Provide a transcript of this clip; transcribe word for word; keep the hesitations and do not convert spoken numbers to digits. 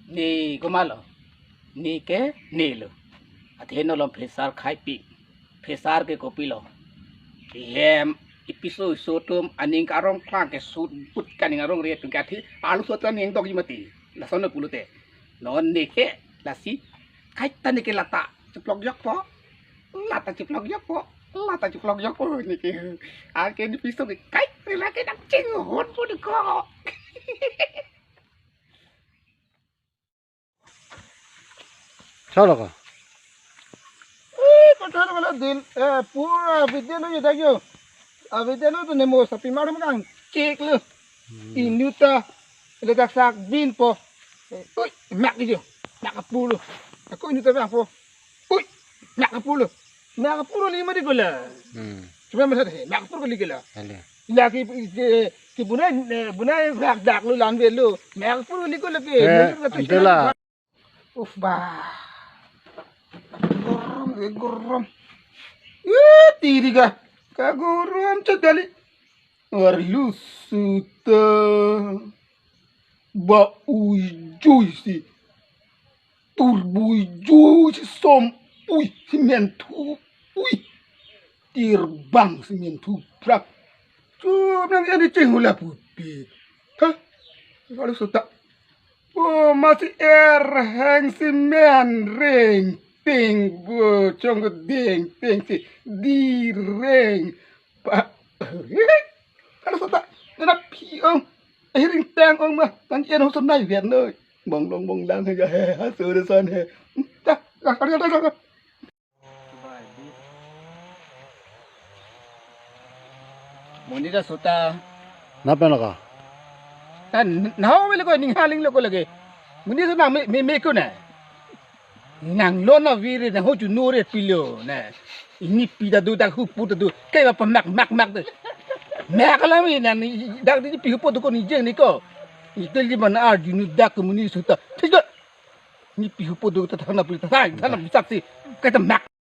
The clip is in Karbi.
Ne komatlo? Ne ke ne lo. Athe non lom phesar khaipi. Phesar ke kopilo? Hem, ipiso iso atum aning karong klang ke sut but kaning arong re tung ke athe alu sut aning dok ji mati. Lason pulote. Non ne ke lasi kaita ne ke lata chiplok jokpo. Lata chiplok jokpo. Lata chiplok jokpo ne ke. Ake ne piso ke kai re lake dak chinghon po de ko. Chalo ka? Eh, kotor wala din, eh, pura video no yeda yo. A video no to ne mo sapi marum kang cek lo. Hmm. Inut ta, le dak sak bin po. Eh, ui, mak jo, mak pulo. Ako inut ta mak po. Ui, mak pulo. Mak pulo lima di gula. Hmm. Cuma masa deh, mak pulo kali gula. Halo. Lagi ke, ke bunai, eh, bunai rak dak lo lan velo. Mak pulo kali gula ke. Eh, menurut kata antela. Uf, bah. Gorom, eh, gorom. Ih, tiri ka. Kagorom chet kali. Arlu suta. Ba ujui si. Turbu ujui si som. Ui, si menthu. Ui. Tirbang si menthu prak. Cuma yang ini ceng hula pupi. Hah? Kalau suta. Oh, masih erheng si men ring ting bu chong ding ting si di ring pa. Kalau suta, nana pi ong, eh, ring tang ong mah, nang yen hong sunai vian noi. Bong long bong lang he ya he, ha, so de son he. Dah, dah, dah, dah, dah. Monit ta suta. Napen lo ka? Tan, nahong velo ko, ning haling lo ko lagi. Monit ta nang me, me, me ko na. Nang lo na viri na ho ju no re pilo na. Ini pi ta do ta hu pu ta do. Kai ba pamak, mak, mak ta. Mak la mi na ni dak di pi hu po do ko ni jeng ni ko. Ite li mana arju nu dak ko monit suta. Thik do. Ni pi hu po do ta thana puli ta. Thana puli saksi. Kai ta mak.